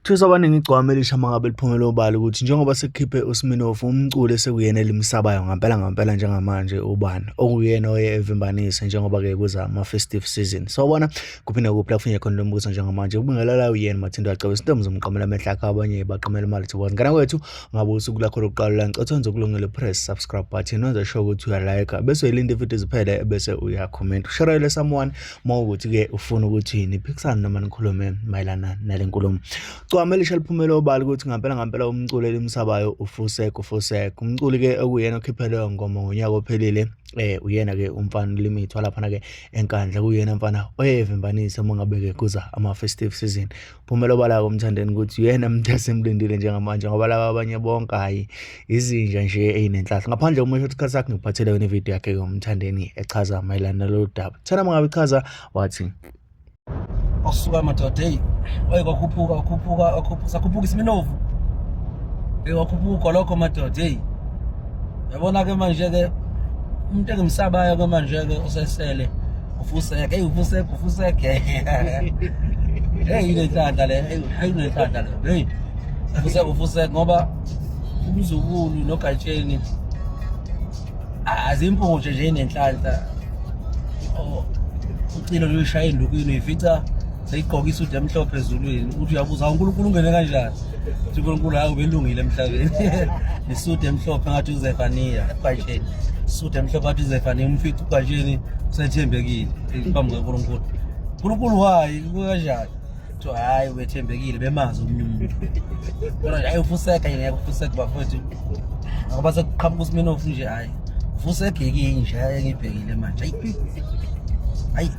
Thusa abaningi igcwama elisha uma ngabe liphumela obala ukuthi njengoba sekukhiphe uSminoff umculo esekuyena elimsabayo ngampela ngampela njengamanje ubani okuyena oye evimbanise njengoba-ke kuza ama-festive season. Sawubona kuphi nakuphi la kufinye khona lo mbuzo njengamanje ubingelela uyena Mathindo Acebe isintombi zomqamela amehlo akhe abanye baqamela imali thokoza. Ngana kwethu ngabe usuku lakho lokuqala la ngicela wenze okulungile press subscribe button wenze sure ukuthi uyalike bese uyilinda ividiyo ziphele bese uyacomment usharele someone uma ukuthi-ke ufuna ukuthi niphikisane noma nikhulume mayelana nale nkulumo. Gcwama elisha liphumele obala ukuthi ngampela ngampela umculo elimsabayo uFusek uFusek. Umculi-ke okuyena okhiphe leyo ngoma ngonyaka ophelile uyena-ke umfana uLimit walaphana-ke eNkandla kuyena mfana oyevimbanise uma ngabe-ke kuza ama-festive season. Phumela obala-ke uMthandeni ukuthi uyena muntu esimlindile njengamanje ngoba laba abanye bonke hhayi izinja nje ey'nenhlahla. Ngaphandle uma isikhathi sakhe ngikuphathele yona ividiyo yakhe-ke uMthandeni echaza mayelana nalolu daba. Thana uma ngabe echaza wathi Wasuka madoda hey oye kwakhuphuka wakhuphuka wakhuphuka sakhuphuka isiminovu hey wakhuphuka ugolokho madoda hey yabona ke manje ke umuntu engimsabayo ke manje ke osesele ufuseke hey ufuseke ufuseke hey inenhlanhla le hey inenhlanhla le hey ufuseke ufuseke ngoba umzukulu nogatsheni azimpungu nje inenhlanhla ucilo luyishaya indukwini uyifica seyigqoka isudu emhlophe ezulwini uthi uyabuza uNkulunkulu ungene kanjani uthi uNkulunkulu hayi ubelungile emhlabeni isudu emhlophe ngathi uZefaniya ebhayisheni isudu emhlophe ngathi uZefaniya umfica ubhayisheni usethembekile phambi kukaNkulunkulu uNkulunkulu wayi kanjani kuthiwa hhayi wethembekile bemazi omunye umuntu kodwa nje hayi ufuseka ngeke ufuseke bafowethu ngoba sekuqhamuka uSminoff nje hhayi ufuseke inja engiyibhekile manje hayi hayi.